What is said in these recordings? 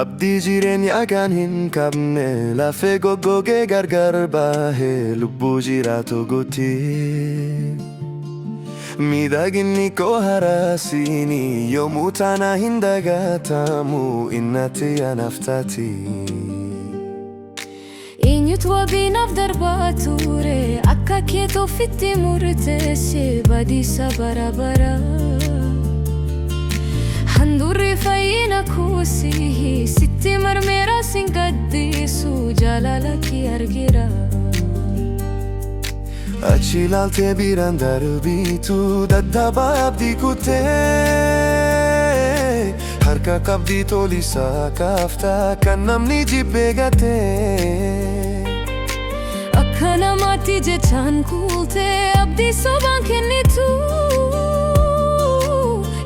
Abdii jireenyaa kan hin qabne lafee goggogee gargar bahee lubbuu jiraatu guuti. Miidhaginni koo harasiini yoomuu taana hin dagatamu innatti anaaf taati. Eenyutu wabii naaf darbaa ture akka keetu ofitti murteesse badiisa bara baraa. Handhuurri fayyina koosii sitti marmeera sin gaddisu jaalala kee argeera. Achi ilaaltee biraan darbitu dadhabaa abdii kutee harka qabdii tolisaa kaaftaa kan namni jibbee gatee. Akka namaatti jechaan kuultee abdii sobaan kennitu.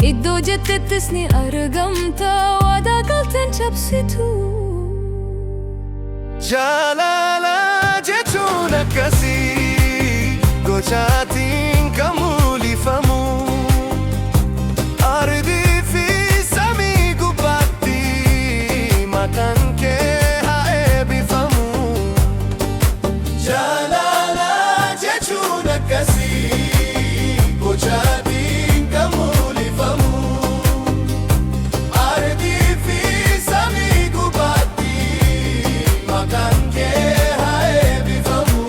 Iddoo jettettis ni argamta waadaa galteen cabsitu. Jaalala jechuun akkasii gochaatiin kan mul'ifamu. Ardii fi samii gubbaatti maqaan kee haa eebbifamu. Jaalala jechuun akkasii gochaatiin kan mul'ifamu. Ardii fi samii gubbaatti maqaan kee haa eebbifamu.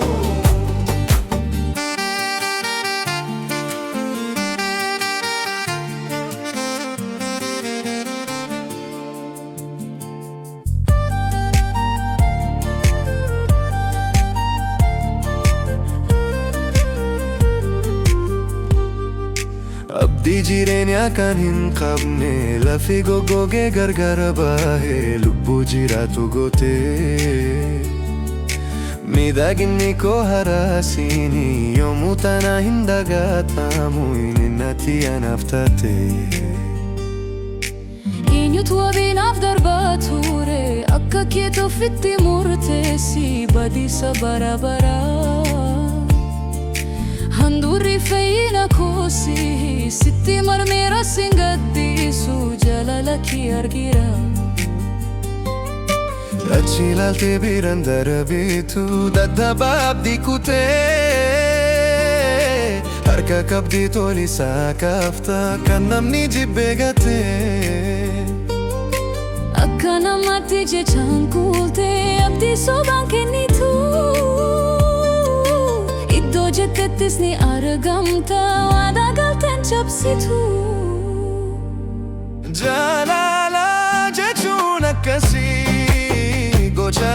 Abdii jireenyaa kan hin qabne lafi goggogee gargar bahee lubbuu jiraatu gootee. Miidhaginni koo harasiini yoomuu taana hin dagatamu inni natti anaaf taate. Eenyutu wabii naaf darbaa ture akka keetu ofitti murteessi badiisa bara baraa. Handhuurri fayyina koosii sitti marmeera sin gaddisu jaalala kee argeera. Achi ilaaltee biraan darbitu dadhabaa abdii kutee harka qabdii tolisaa kaaftaa kan namni jibbee gatee. Akka namaatti jechaan kuultee abdii sobaan kennitu. Iddoo jettettis ni argamta waadaa galteen cabsitu. Jaalala jechuun akkasii gocha.